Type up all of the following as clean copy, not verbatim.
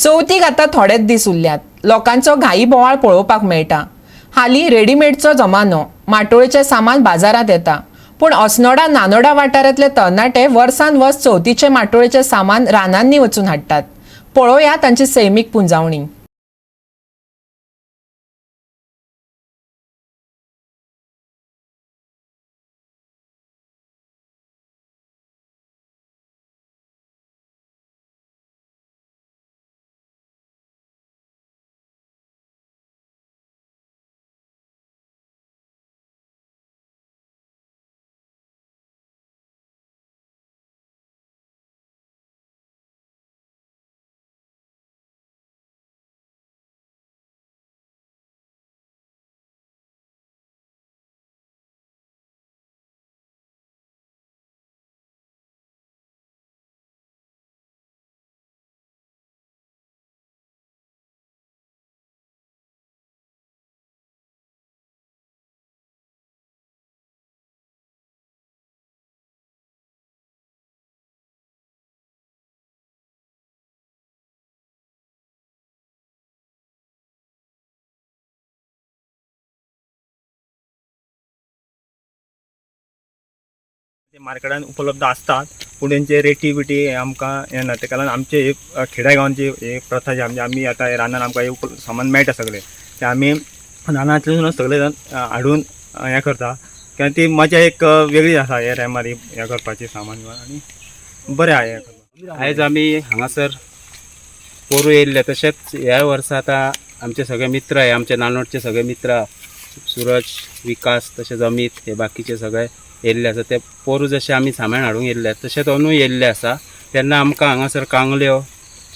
चवथीक आतां थोडेच दीस उरल्यात. लोकांचो घाई बोवाळ पळोवपाक मेळटा. हालीं रेडीमेडचो जमानो, माटोळेचें सामान बाजारांत येता. पूण अस्नोडा नानोडा वाठारांतले तरणाटे वर्सान वर्स चवथीचें माटोळेचें सामान रानांनी वचून हाडटात. पळोवया तांची सैमीक पुंजावणी. ते मार्केटान उपलब्ध आसतात, पूण तेंचे रेटी बिटी हे आमकां हें ना. तेका लागून आमचे एक खेड्या गांवांची एक प्रथा जी आमची, आमी आतां हे रानान आमकां हे सामान मेळटा सगळें, तें आमी रानांतल्यान सगळें जाण हाडून हें करता. कित्याक ती मजा एक वेगळी आसा हे टायमार हें करपाची सामान आनी बरें आहा हें करपाक. आयज आमी हांगासर पोरूं येयल्ले, तशेंच ह्या वर्सा आतां आमचे सगळे मित्र हे आमचे नानोडचे सगळे मित्र सुरज, विकास तशेंच अमीत हे बाकीचे सगळे येयल्ले आसा. ते पोरूं जशें आमी सामान हाडूंक येयल्ले तशेंच अंदूय येयल्ले आसा. तेन्ना आमकां हांगासर कांगल्यो,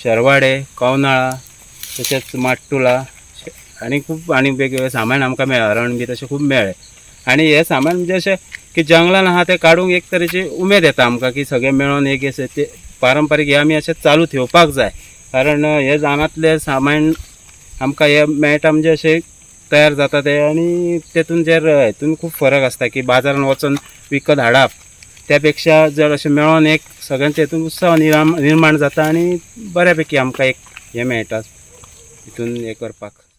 शेरवाडे, कवनाळां तशेंच माट्टुलां आनी खूब आनी वेगवेगळे सामान आमकां मेळ्ळें, हरण बी तशें खूब मेळ्ळें. आनी हें सामान म्हणजे अशें की जंगलान आहा तें काडूंक एक तरेची उमेद येता आमकां की सगळें मेळोन एक अशें ते पारंपारीक हें आमी अशें चालू ठेवपाक जाय. कारण हे रानांतलें सामान आमकां हें मेळटा म्हणजे अशें तयार जाता तें, आनी तेतून जर हेतून खूब फरक आसता की बाजारान वचून विकत हाडप त्या पेक्षा जर अशें मेळोन एक सगळ्यांचे हेतून उत्सव निर्माण जाता आनी बऱ्यापैकी आमकां एक हें मेळटा हितून हें करपाक.